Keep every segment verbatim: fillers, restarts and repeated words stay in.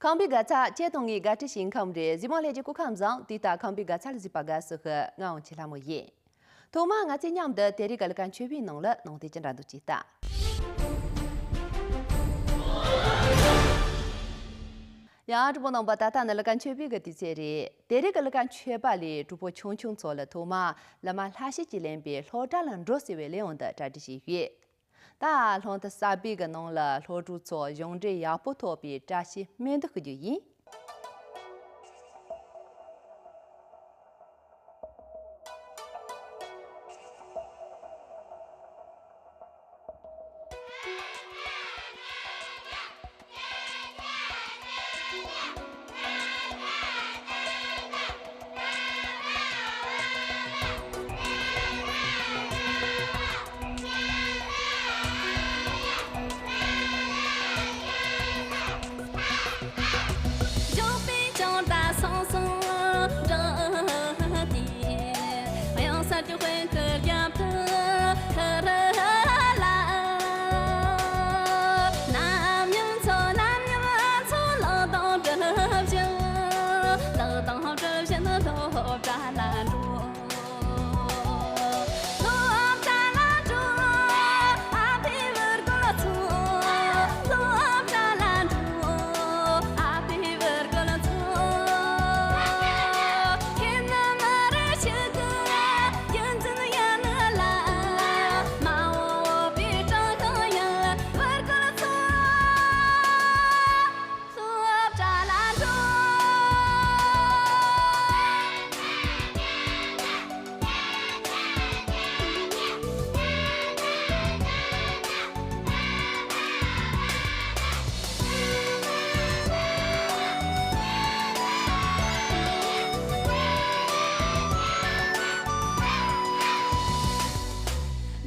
ཁམས་པའི་དགའ་ཚལ་ཁྱེད་དང་ངའི་དགའ་སྤྲོ་ཞིང་ཁམས་རེད། གཟིགས་མོ་ལྷན་རྒྱས་སྐུ་ཁམས་བཟང་། དུས་ལྟར་ཁམས་པའི་དགའ་ཚལ་གཟིགས་པར་དགའ་བསུ་ཞུ། ང་དབང་ཆེན་ལྷ་མོ་ཡིན། ཐོག་མར་ང་ཚོས་མཉམ་དུ་དེ་རིང་གི་གླུ་ཁང་མཆོད་པའི་ནང་ལ་ནང་དེབ་ཅིག་འདྲ་འདུག་ཅིག་ལྟ། ཡང་གྲོགས་པོ་རྣམ་པ། ད་ལྟ་ནི་གླུ་ཁང་མཆོད་པའི་གི་དུས་ཚོད་རེད། དེ་རིང་གི་གླུ་ཁང་མཆོད་པ་ལས་གྲོགས་པོ་ཆུང་ཆུང་ཚོ་ལ་ཐོག་མར་བླ་མ་ལྷ་བཤད་ཀྱིས་ལེན་པའི་སློབ་གྲྭ་ལ་འགྲོ་ཟེར་བའི་གླུ་དབྱངས་འདི་གྲ་སྒྲིག་བྱས་ཡོད། ད་ལྷ་མོ་གསར་པའི་གི་ནང་ལ་སློབ་ཕྲུག་ཚོ་སྦྱོང་འབྲས་ཡག་པོ་ཐོབ་པའི་བཀྲ་ཤིས་སྨོན་འདུན་ཞུ་རྒྱུ་ཡིན།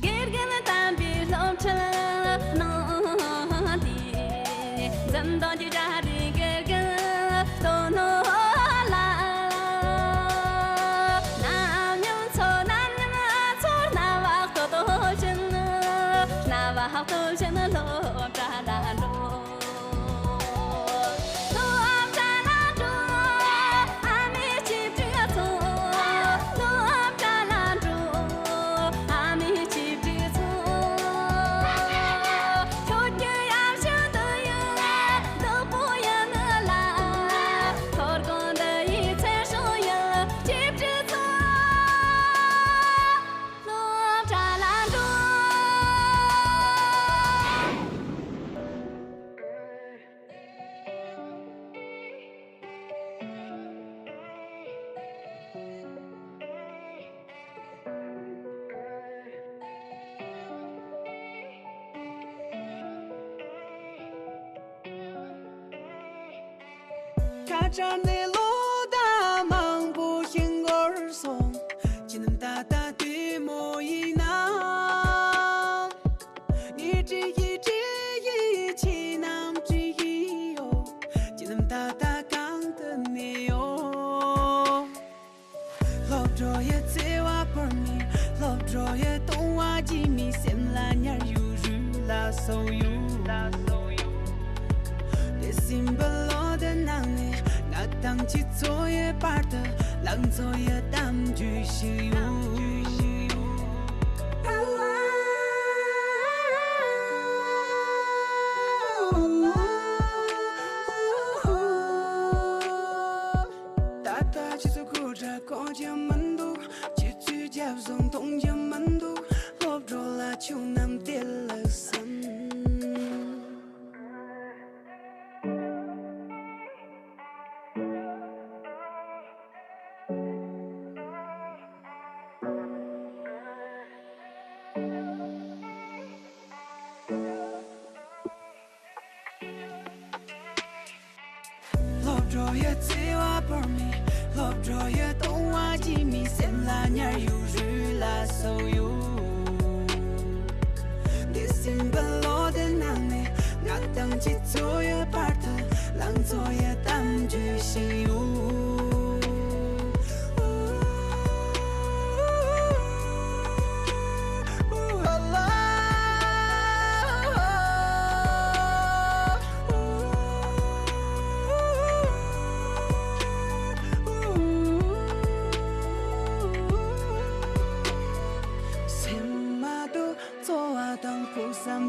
དགེ་རྒན་དམ་པའི་སློབ་ཁྲིད་གནང་སྟེ། འཛུམ་མདངས་ཀྱི་སྒྲ་རི་དགེ་རྒན་སྟོན་ནོ་ལ། ནམ་ཉམས་ཚོ་ནམ་ཉམས་ཚོ་རྣ་བ་གཏོད་དོ་བཞིན། རྣ་བ་གཏོད་བཞིན་སློབ་གྲྭ་ལ་འགྲོ། ཁ་བྱང་ནས་ལོ་ཟླ་མང་པོ་ཞིག་འགོར་སོང་། ཁྱེད་རྣམས་ད་ལྟ་བདེ་མོ་ཡིན་ནམ། ངས་དྲིས་ཡིན་དྲིས་ཡིན་ཁྱེད་རྣམས་དྲིས་ཡིན་ཡོད། ཁྱེད་རྣམས་ད་ལྟ་གང་དུ་གནས་ཡོད། སློབ་གྲྭ་ཡི་བརྩེ་བ་བོར་མི། སློབ་གྲྭ་ཡི་གཏོང་བ་བགྱིས་མི། སེམས་ལ་ཉར་ཡོད་རུས་ལ་སོགས་ཡོད། དེ་སྲིན་པོ་ལོ་དེ་ནང་ནས་ང་དང་ཁྱེད་ཚོ་ཡི་བར་དུ་ལང་ཚོ་ཡི་གཏམ་རྒྱུད་ཞིག་ཡོད། ད་ལྟ་ཁྱེད་ཚོ་སྐུ་དྲག་གོ་རྒྱུ་མི་འདུག་ཁྱེད་ཚོའི་རྒྱབ་བཟུང་གཏོང་རྒྱུ་མི་འདུག་སློབ་གྲོགས་ལ་ཆུང་རྣམས་དེ་ལ་བསམ། སློབ་གྲྭ་ཡི་བརྩེ་བ་བོར་མི། སློབ་གྲྭ་ཡི་གཏོང་བ་བགྱིས་མི། སེམས་ལ་ཉར་ཡོད་རུས་ལ་སོགས་ཡོད། འདས་ཟིན་པའི་ལོ་དེ་ནང་ནས་ང་དང་ཁྱེད་ཚོ་ཡི་བར་དུ་ལང་ཚོ་ཡི་གཏམ་རྒྱུད་ཞིག་ཡོད།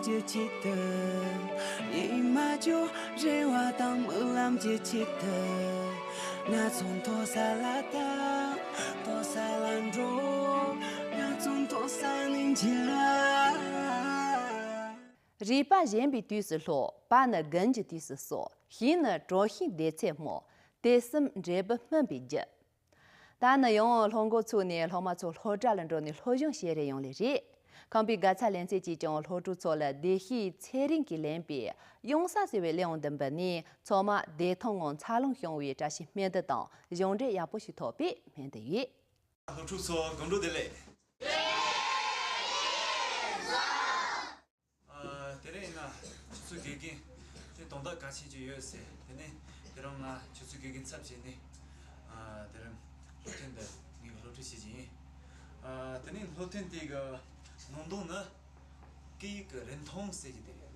གྱི་ཆེད་དུ། ཉི་མ་བཅུ་རེ་བ་དང་སྨོན་ལམ་གྱི་ཆེད་དུ། ང་ཚོ་མཐོ་ས་ལ་བཏང་མཐོ་ས་ལ་འགྲོ། ང་ཚོ་མཐོ་ས་ནས་མཇལ། རུས་པ་གཞོན་པའི་དུས་སུ་ལྷོད། པ་ནི་དགུན་གྱི་དུས་སུ་གསོ། ཤིང་ནི་གྲོ་ཞིང་ལྡེ་ཚེ་སྨོ། དེ་གསུམ་འབྲས་བུ་སྨིན་པའི་རྒྱུ། ད་ནི་ཡང་སློབ་འགོ་ཚུགས་ནས་སློབ་མ་ཚོ་སློབ་གྲྭ་ལ་འགྲོ་ནས་སློབ་སྦྱོང་བྱེད་རེ་ཡོང་ལེ་རེད། ཁམས་པའི་དགའ་ཚལ་ལེ་ཚན་གྱིས་ཀྱང་སློབ་ཕྲུག་ཚོ་ལ་བདེ་སྐྱིད་ཚེ་རིང་གིས་ལེན་པའི་ཡོང་ས་ཟེར་བའི་གླེང་བརྡ་འབུལ་ནས། ཚང་མ་བདེ་ཐང་ངང་འཚར་ལོངས་བྱུང་བའི་བཀྲ་ཤིས་སྨོན་འདུན་དང་གཞུང་འབྲེལ་ཡག་པོ་ཞིག་ཐོབ་པའི་སྨོན་འདུན་ཡོད། སློབ་ཕྲུག་ཚོ་སྒོམ་སྒྲུབ་བདེ་ལེགས། ཨ། དེ་རིང་ཡིན་ན་ཆུ་ཚོད་དགེ་རྒན་དེ་དོན་དག་གལ་ཆེན་ཅིག་ཡོད་ཟེར། དེ་ནས་དེ་རིང་ང་ཆུ་ཚོད་དགེ་རྒན་ཚབ་བྱས་ནས། ཨ། དེ་རིང་སློབ་ཐུན་འདི་ངས་སློབ་ཁྲིད་བྱེད་ཀྱི་ཡིན། ཨ། དེ་ནས་སློབ་ཐུན་དེ་གི་ནང་དོན་ནི་སྐད་ཡིག་གི་རིན་ཐང་ཟེར་གྱི་དེ་རེད།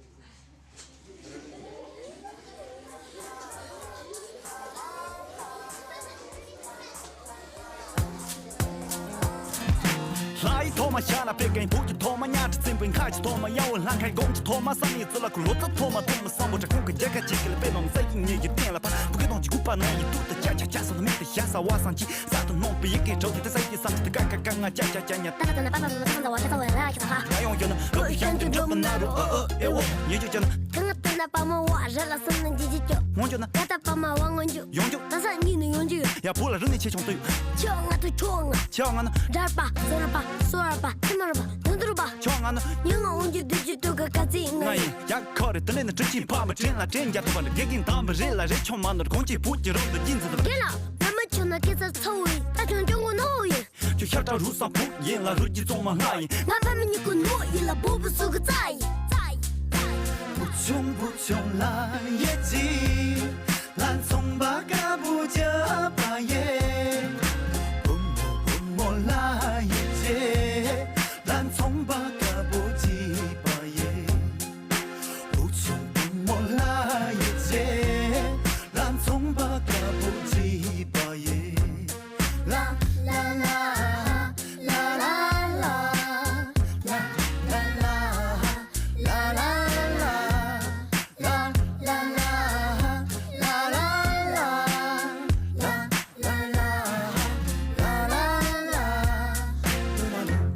ལྷ་ཡི་ཐོག་མ་ཤ་ལ་པད་ཀན། བུ་གི་ཐོག་མ་གཉའ་ཁྲི་བཙན་པོའི་ཁ་གི་ཐོག་མ་ཡ་ཝུ་ལྷ་ཁའི་དགོང་གི་ཐོག་མ་བསམ་ཡས་ཙི་ལ་ཁུ་ལོ་ཙཱ་ཐོག་མ་ཐོག་མ་བསམ་པོ་དྲ་ཁུང་གི་རྒྱལ་ཁ་ཅིག་གི་ལ་པད་ལོང་ས་ཡི་ཉེ་ཡི་སྟེང་ལ་ཕ་བུ་གི་གདོང་གི་སྐུད་པ་ན་ཡི་ཏུ་ཏི་ཅ་ཅ་ཅ་ས་ཏུ་མེ་ཏི་ཞ་ས་བ་སང་ཅི་ས་ཏུ་ནོང་པི་ཡི་གེ་གྲོགས་ཏི་ཏི་ས་ཡི་སང་ཅི་ཏི་ཀ་ཀ་ཀ་ང་ཅ་ཅ་ཅ་ཉ་ཏ་ཏ་ཏ་ན་པ་པ་པ་ན་ས་ན་ས་བ་ཅ་ས་བ་ར་ཁི་ས་ཧ་ཡ་ཡོང་ཡོད་ན་ལོ་ཡི་ཤང་གི་འགྲོ་པ་ན་རུ་ཨ་ཨ་ཨེ་འོ་ཉེ་ཅུ་ཅ་ན། ཁ་ང་ཏི་ན་པ་མ་བ་ར་ལ་སང་ན་ཇི་ཇི་ཅོ། ངོ་ཅོ་ན། ད་ད་པ་མ་བ་ངོ་ཅོ། ཡོང་ཅོ། ད་ས་གཉིས་ནི་ཡོང་ཅོ་ཡོད། ཡ་བུ་ལ་རི་ནི་ཆེ་ཆུང་ཏུ་ཡོད། ཆེ་བ་ང་ཏུ་ཆོ་བ་ང་། ཆེ་བ་ང་ན། འདྲ་པ་སོ་ར་པ་སོ་ར་པ་ཐི་མ་ར་པ་དུ་དུ་ར་པ། ཆེ་བ་ང་ན། ཉི་ང་འོང་ཅོ་དུ་ཅི་ཏུ་ག་ག་ཚི་ང་ཡིན། ཡ་ཁོ་རེ་དི་ལེ་ནི་ཏྲི་ཅི་ཕ་མ་དྲིན་ལ་དྲིན་རྒྱ་ཐུབ་པ་ནི་དགེ་རྒན་དམ་པ་རེད་ལ་རེ་ཆོ་མ་ནོར་གོང་ཅི་བུ་ཅི་རོ་དུ་ཅི་ཛི་དུ་ར། རྒན་ལགས་ང་མ་ཆོ་ན་སྐད་ཆ་ཚ་བོ་ཡིན། ད་ཆོ་ཅོ་ངོ་ནོ་ཡིན། ཁྱོད་ཤ་ཁྲག་རུས་སམ་བུ་ཡིན་ལ་རུས་ཀྱི་གཙང་མ་ང་ཡིན། ང་ཕ་མི་གཉིས་ཀུན་ནོ་ཡིན་ལ་བུ་བུ་སུ་གི་རྩ་ཡིན། རྩ་ཡིན། བུ་ཆུང་བུ་ཆུང་ལ་ཡེ་ཅི། ལ་ཚོང་པ་དཀར་པོ་རྒྱབ་པ་ཡེ། བུ་མོ་བུ་མོ་ལ་ཡེ་ཅི། ལ་ཚོང་པ་དཀར་པོ་རྒྱབ་པ་ཡེ། བུ་ཆུང་བུ་མོ་ལ་ཡེ་ཅི། ལ་ཚོང་པ་དཀར་པོ་རྒྱབ་པ་ཡེ། ལ་ལ་ལ།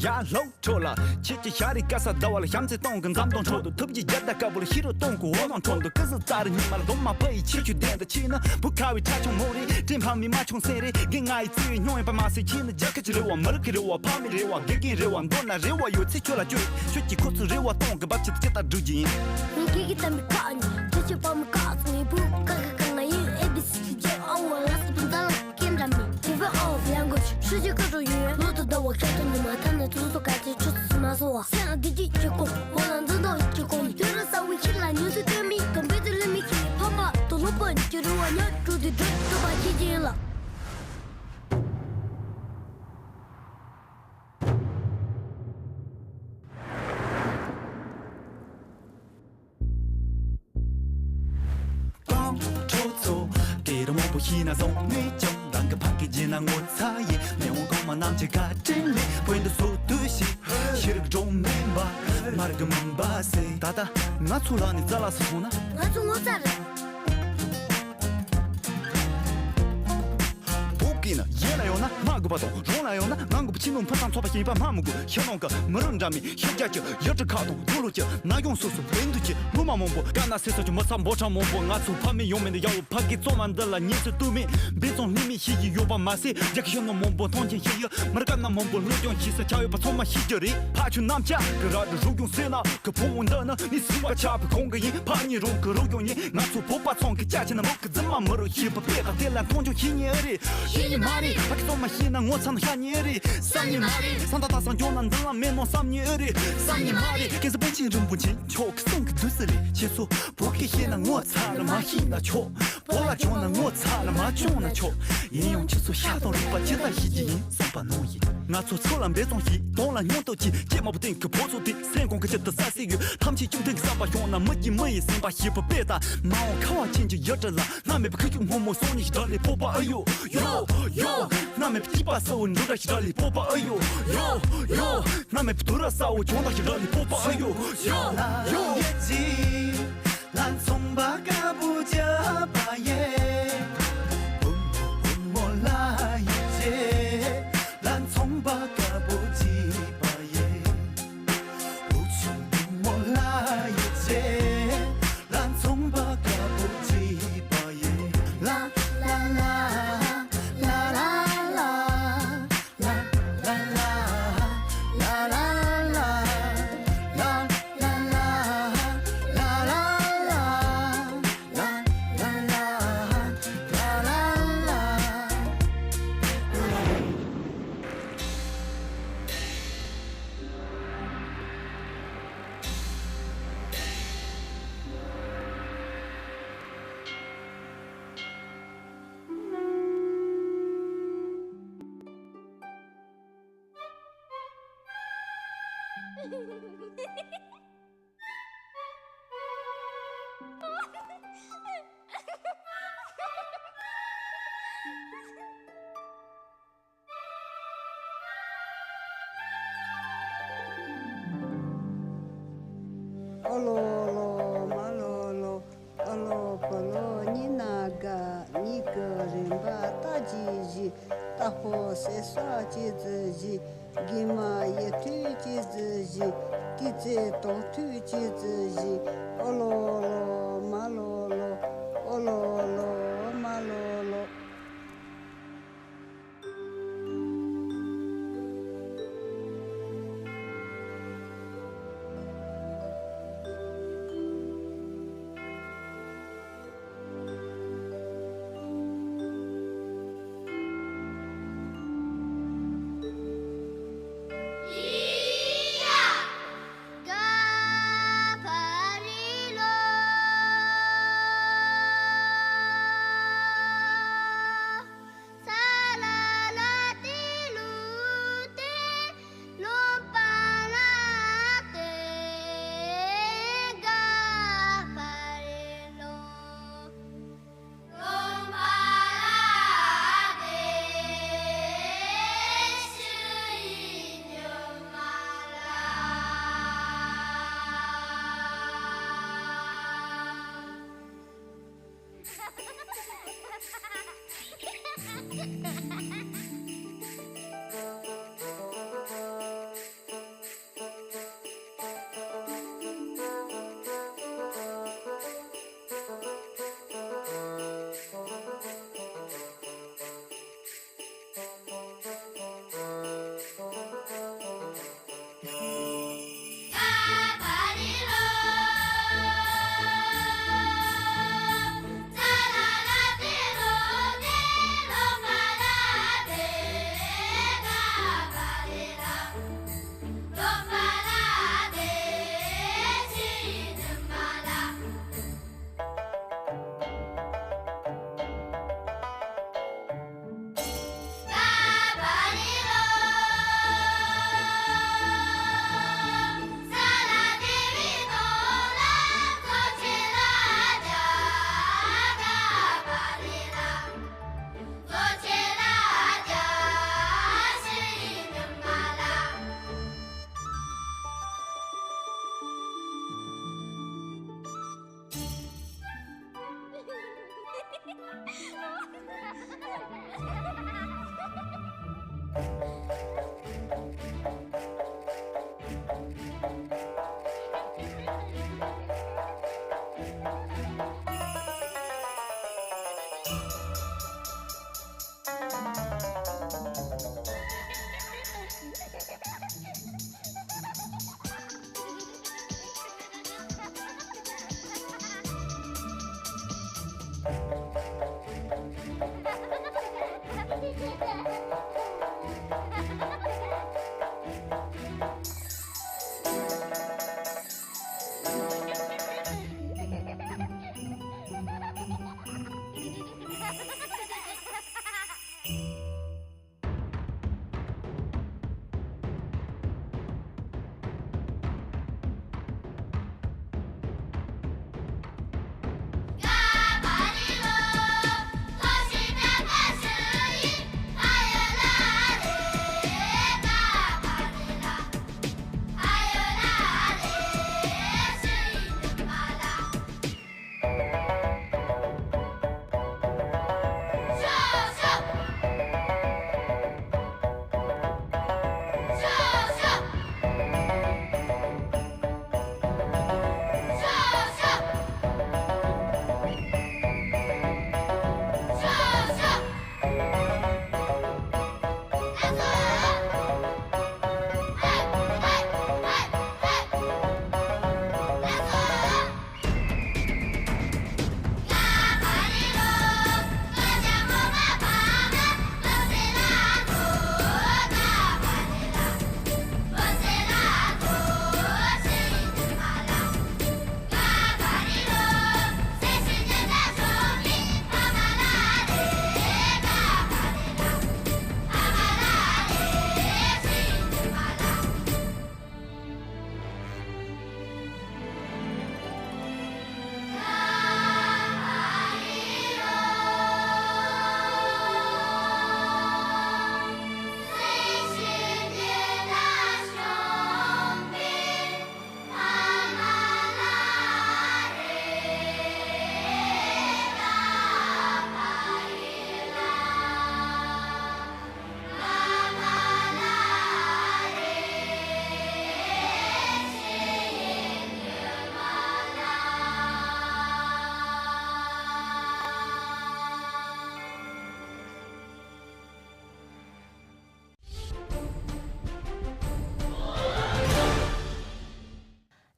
ཡ་ལྷོ་ཁྲོ་ལ། ཁྱེད་ཀྱི་ཤ་རི་ཀ་ས་ཟླ་བ་ལ་བྱམས་བརྩེ་གཏོང་གི་འཛམ་གདོང་ཁྲོད་དུ་ཐུབ་ཀྱི་རྒྱལ་དར་དཀར་པོ་ལ་ཤི་རུ་གཏོང་གི་འོ་ལོང་ཁྲོད་དུ་ཀི་སི་ཙ་རི་ཉི་མ་ལ་གདོང་མ་པ་ཡི་ཆེ་ཆུ་ལྡན་དུ་ཆེ་ན་བུ་ཁ་བའི་ཁྲ་ཆུང་མོ་རེད། དྲིན་ཕ་མི་མ་ཆུང་སེ་རེད། རྒན་ང་ཡི་བརྩེ་བའི་སྨྱོ་ཡིན་པ་མ་ཟད་ཁྱེད་ནི་རྒྱལ་ཁབ་ཀྱི་རེ་བ་མི་རིགས་ཀྱི་རེ་བ་ཕ་མའི་རེ་བ་དགེ་རྒན་རེ་བ་མདོར་ན་རེ་བ་ཡོད་ཚེ་ཁྱོད་ལ་བཅོལ། ཁྱོད་ཀྱི་ཁོ་ཚོའི་རེ་བ་གཏོང་གི་བབ་ཆེད་དུ་ཅི་ལྟར་བསྒྲུབ་རྒྱུ་ཡིན། ངའི་སྐད་ཀྱི་དམ་པའི་ཁ་ནི་ཁྱོད་ཀྱི་ཕ་མའི་ཁ་ཚོ་ངའི་བུ་ཀ་ཀ་ཀ་ང་ཡིན། ཨེ་བི་སི་ཌི་ཇེ་ཨོ་ཝེ་ལ་སི་པན་ཙ་ལ་ཀེན་ཌ་མི་ཨི་ཝེ་ཨོ་ལེང་གུ་ཨེ་ཇི་ཧྲུ་ཅི་ཀ་ཀྲོ་ཡུ་ཡ་ལོ་དུ་ཟླ་བ་ཁྱོད་ཚོ་ཉི་མ་ཐ་ན་ཚོ་ཚོ་ག་ཚོད་ཆུ་ཚོད་སུ་མ་སོ་བ་སེ་ང་དི་ཅི་ཅི་ཀོ་ཝ་ལ་འཛིན་དོ་ཅི་ཀོ་ནི་དུས་ར་ས་བའི་ཁྱི་ལ་ཉུ་ཚོད་སྟོན་མི་ཀམ་པེ་ཏི་ལི་མི་ཁྱི་ཕ་མ་དུ་ལོ་པ་ཅི་རུ་བ་ཉ་ཀྲུ་དི་ཀྲུ་ཏུ་པ་ཁྱི་ཅི་ཡིན་ལ། གཏོང་ཁྲོ་ཚོ། དེ་རུ་མང་པོ་ཤི་ན་བཟུང་ནས་ཀྱང་རང་གི་ཕ་སྐད་བརྗེད་ན་ངོ་ཚ་ཡི་མི་འོང་གོང་མ་རྣམས་ཀྱི་བཀའ་དྲིན་ལས་བོད་འདི་སོ་དུས་ཤིག་ཤི་རིག་འགྲོ་མིན་པ་མ་རིག་མིན་པ་ཟེར། ད་ལྟ་ང་ཚོ་ལ་ནི་རྩ་ལ་སུ་སོང་ན། ང་ཚོ་ངོ་ཚ་རེད། བོད་སྐད་ནི་ཡིན་ལ་ཡོང་ན་སྨྲ་དགོས་པ་དང་། རང་ལ་ཡོང་ན་ངང་དགོས་པ། ཕྱི་ནང་ཕུན་སུམ་ཚོགས་པ་ཞིག་ཡིན་པ་སྨྲ་མི་དགོས། ཕྱི་ནང་གི་མི་རབས་འདྲ་མིན་ཤེས་རྒྱ་ཆེ། ཡུལ་གྲུ་ཁག་དང་འདུག་ལོ་ཆེ། ན་གཞོན་སོ་སོ་བོད་འདུ་ཆེ། སློབ་མ་མང་པོ་དཀའ་ན་སེ་ས་ཆུ་མི་ཚ་འབོ་ཁྲ་མང་པོ། ང་ཚོ་ཕ་མེས་ཡང་མེད་འདི་ཡ་བོ་ཕ་སྐད་གཙང་མ་འདི་ལ་ཉེས་སུ་ལྟོས་མེད། འབད་བརྩོན་ལྷད་མེད་བྱེད་ཀྱི་ཡོད་པ་མ་ཟད། རྒྱ་ཁྱོན་ནང་མང་པོ་མཐོང་ཆེན་ཤེས་ཡོད། མི་རབས་དཀར་ནག་མང་པོ་སློབ་སྦྱོང་བྱེད་ས་ཆགས་ཡོད་པ་ཚང་མ་ཤེས་རྒྱུ་རེད། ཕ་ཆུ་གནམ་ལྕགས་ཀྱི་ར་དུ་རུབ་ཡོང་སྲིད་ན། ཁོ་ཕོ་བོ་འདི་ནི་མི་སྲིད་པ་ཆགས་པའི་གོང་གི་ཡིན། ཕ་ཉིད་རང་གི་རུབ་ཡོང་ཡིན། ང་ཚོ་བོད་པ་ཚང་གི་ཅག་ཆེ་ན་མོ་གི་རྫུན་མ་མི་རུ་ཤེས་པ་དཔེ་དང་དེ་ལ་མཐོང་ཆུང་ཤེས་ཉེ་ཨེ་རེད། ཤེས་ཉེ་མ་རེད། ཕ་གི་ཚོ་མ་ཤེས་ན་ངོ་ཚ་ན་ཤ་ཉེ་ཨེ་རེད། བསམ་ཉེ་མ་རེད། བསམ་ད་ད་སང་སྐྱོང་ན་འདི་ལ་མེད་ནོ་བསམ་ཉེ་ཨེ་རེད། བསམ་ཉེ་མ་རེད། སྐལ་བཟང་པཎ་ཆེན་རིན་པོ་ཆེ་མཆོག་གི་གསུང་གི་བདུད་རྩི་ལས་ཁྱེད་ཚོ་བོད་སྐད་ཤེས་ན་ངོ་ཚ་རུ་མ་ཤེས་ན་ཆོག་གོ་ལ་བྱུང་ན་ངོ་ཚ་ལ་མ་བྱུང་ན་ཆོག་ཡིན་ཡང་ཁྱེད་ཚོ་ཤ་དང་རུས་པ་ཇི་ལྟར་ཤེས་ཀྱི་ཡིན་གསུངས་པ་ནང་བཞིན། ང་ཚོ་ཚུར་ལ་འབད་བརྩོན་ཞིག་དོན་ལ་སྙིང་སྟོབས་ཀྱིས་སྐྱེས་མ་བུ་སྟེང་གི་ཕོ་ཚོ་དེ་སེམས་ཁོང་གི་ཆེད་དུ་ས་སྲིད་ཡོད་ཐམས་ཅད་བཅོམ་ཐུབ་ཀྱི་བསམ་པ་བྱུང་ན་མི་གྱིས་མི་ཡི་སེམས་པ་ཞིག་པུ་དཔེ་ལྟ་མ་འོང་ཁ་བ་ཆེན་གྱི་ཡུལ་གྲུ་ལ། བླ་མེད་པའི་ཁུ་བྱུག་སྔོན་མོ་སང་ཉིན་ཞིག་བྲག་ལས་ཕོག་པ་ཨ་ཡོ་ཡོ་ཡོ། བླ་མེད་པའི་སྐྱིད་པ་གསལ་བོ་འབྲུག་སྒྲ་ཞིག་བྲག་ལས་ཕོག་པ་ཨ་ཡོ་ཡོ་ཡོ། བླ་མེད་པའི་དུས་རབས་གསལ་བོ་ཆུང་བདག་ཞིག་བྲག་ལས་ཕོག་པ་ཨ་ཡོ་ཡོ་ཡོ། ལ་ཚོང་པ་དཀར་པོ་བྱ་བ་ཡེ། བུ་མོ་བུ་མོ་ལ་ཡིད་ཆེས། ལ་ཚོང་པ་དཀར་པོ་བྱིས་པ་ཡེ། བུ་ཆུང་བུ་མོ་ལ་ཡིད་ཆེས། ལ་ཚོང་པ་དཀར་པོ་བྱིས་པ་ཡེ། ལ་ལ་ལ་ལ་ལ་ལ། ཨོ་ལོ་ལོ་མ་ལོ་ལོ། ཨོ་ལོ་ཕོ་ལོ་གཉིས་ན་དགའ། གཉིས་ཀྱི་རིམ་པ་ལྟ་ཅི་ཞིག་ལྟ་ཕོ་ཟས་ས་ཅི་ཙི་ཞིག་དགེ་མ་ཡེ་ཐུ་ཅི་ཙི་ཞིག་ཏི་ཙེ་དོང་ཐུ་ཅི་ཙི་ཞིག་ཨོ་ལོ་ལོ་མ་ལོ་ལོ། ཨོ་ལོ་ལོ་མ་ལོ་ལོ།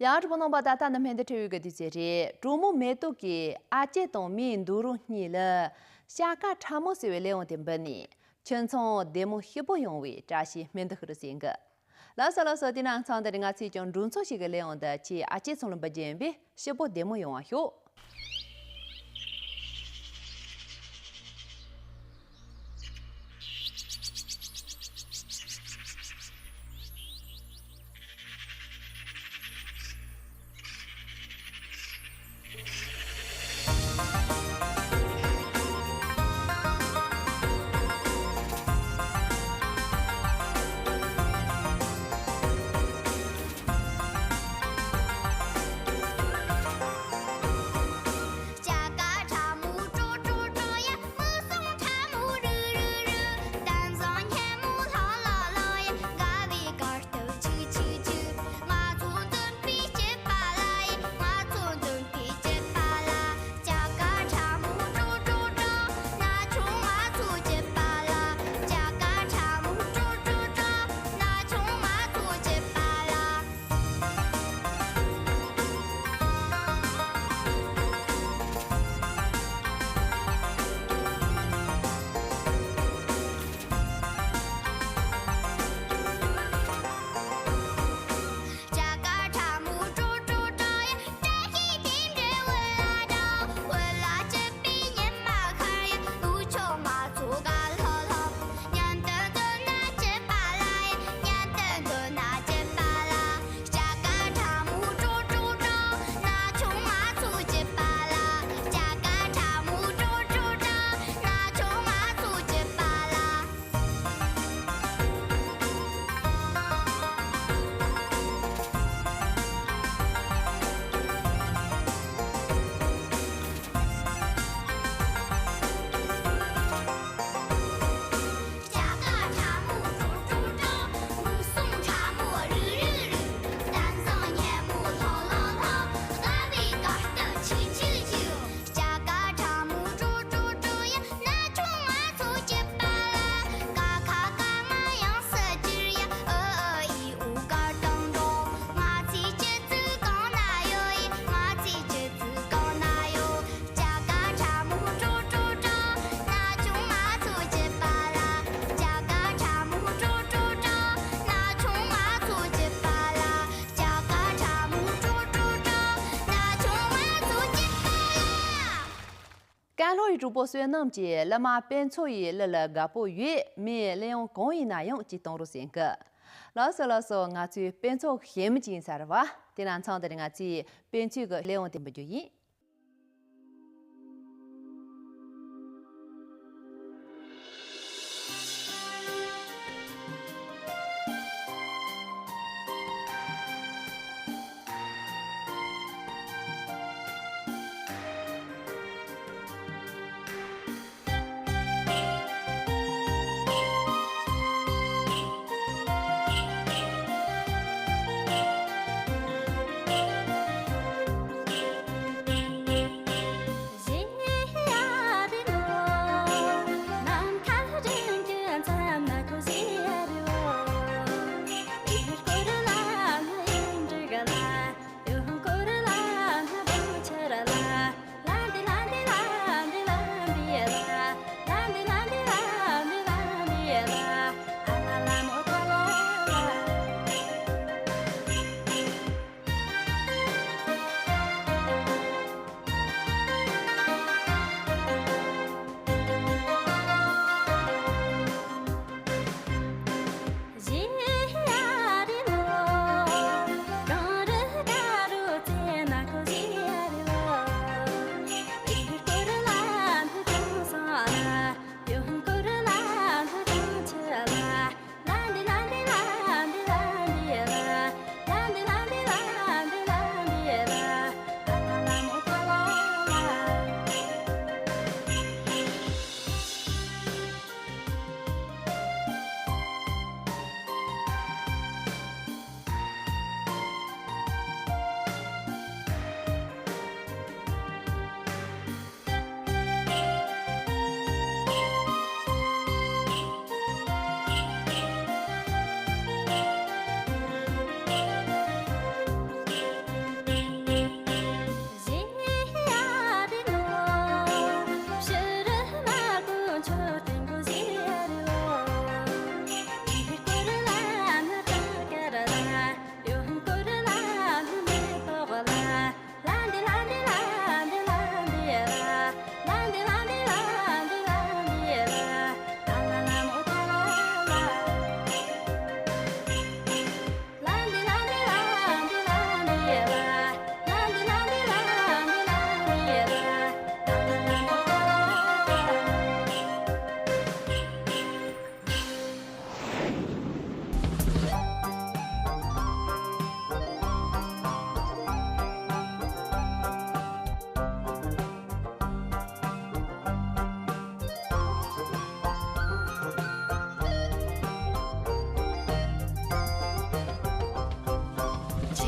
ཡང་གྲོགས་པོ་རྣམ་པ། ད་ལྟ་ནི་སྨན་དང་འཕྲད་པའི་དུས་ཚོད་རེད། གྲོགས་མོ་མེ་ཏོག་གིས་ཨ་ཅེ་དང་མིའི་འདུག་རོགས་གཉིས་ལ་ཤ་ཁ་ཁྲ་མོ་ཟེར་བའི་གླེང་བ་དེ་འབུལ་ནས་ཁྱིམ་ཚང་བདེ་མོ་སྐྱིད་པོ་ཡོང་བའི་བཀྲ་ཤིས་སྨོན་འདུན་ཞུ་རོགས་ཟེར་གི། ལགས་སོ་ལགས་སོ། དེ་ནང་ཚང་དེར་ང་ཚོས་ཀྱང་འབྲུ་ཚོགས་ཤིག་གི་གླེང་བ་འདི་ཁྱེད་ཨ་ཅེ་ཚང་ལ་འབུལ་རྒྱུ་ཡིན་པས། སྐྱིད་པོ་བདེ་མོ་ཡོང་བ་ཤོག། ཀན་ལྷོ་ཡི་གྲོགས་པོ་བསོད་ནམས་ཀྱིས་གླུ་མ་དཔེ་ཚོགས་ཡི་གླུ་ལ་དགའ་པོ་ཡོད། མིའི་གླུ་དབྱངས་གང་ཡིན་ན་ཡང་ཅིག་གཏོང་རོགས་ཟེར་གི། ལགས་སོ་ལགས་སོ། ང་ཚོའི་དཔེ་ཚོགས་ཞེ་མི་གཅིག་ཡིན་ས་རེད་བ། དེ་ན་མཚམས་འདིར་ང་ཚོས་དཔེ་ཚོགས་ཀྱི་གླུ་དབྱངས་དེ་འབུལ་རྒྱུ་ཡིན།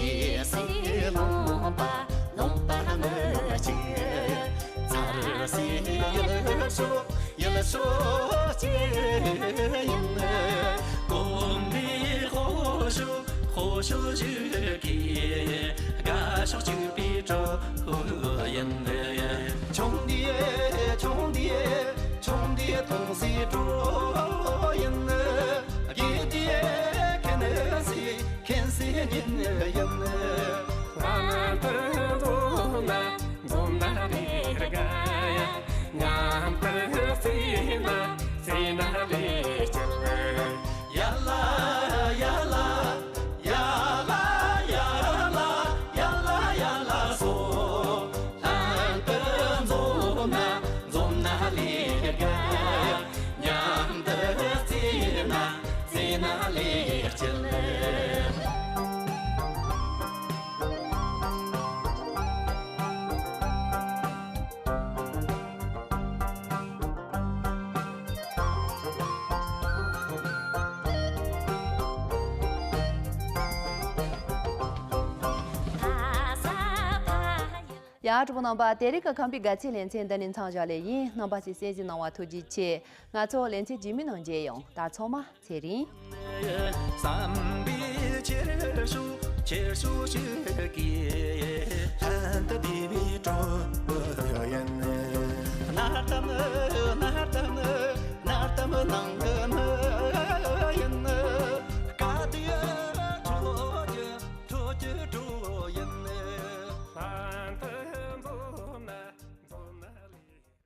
ཡེ་སྲིད་ལུང་པ་ལུང་པ་མི་གཅིག་ཚར་སྲིད་ཡུལ་ཤོག་ཡུལ་ཤོག་གཅིག་ཡིན། གོམ་པའི་ཧོ་ཤོག་ཧོ་ཤོག་ཞིག་གིས་དགའ་ཕྱོགས་གཅིག་པའི་གྲོགས་ཡིན། ཆུང་དུས་ཆུང་དུས་ཆུང་དུས་མཐོང་སའི་གྲོགས་ཡིན། རྒས་དུས་མཁྱེན་སའི་མཁྱེན་སའི་ཉིན་ཡིན། ལྷན་དུ་འཛོམས་ན་འཛོམས་ན་ལས་དགའ་ཡ། མཉམ་དུ་རྩེ་ན་རྩེ་ན་ལས་སྐྱིད། ཡ་ལ་ཡ་ལ་ཡ་ལ་ཡ་ལ་ཡ་ལ་ཡ་ལ་སོ། ལྷན་དུ་འཛོམས་ན་འཛོམས་ན་ལས་དགའ། མཉམ་དུ་རྩེ་ན་རྩེ་ན་ལས་སྐྱིད། ཡ། གྲོགས་པོ་རྣམ་པ། དེ་རིང་གི་ཁམས་པའི་དགའ་ཚལ་ལེ་ཚན་འདི་ནས་མཚམས་བཞག་ལེ་ཡིན། རྣམ་པ་ཚོས་གསན་གཟིགས་གནང་བ་ཐུགས་རྗེ་ཆེ། ང་ཚོ་ལེ་ཚན་རྗེས་མའི་ནང་མཇལ་ཡོང་། ད་ཚང་མ་ཚེ་རིང་། བསམ་པའི་ཁྱེར་ཤོག་ཁྱེར་ཤོག་ཞིག་གིས་ལྷན་དུ་བསྡད་པའི་གྲོགས་ཡིན། ནར་དམ་ནར་དམ་ནར་དམ་ནང་དུ་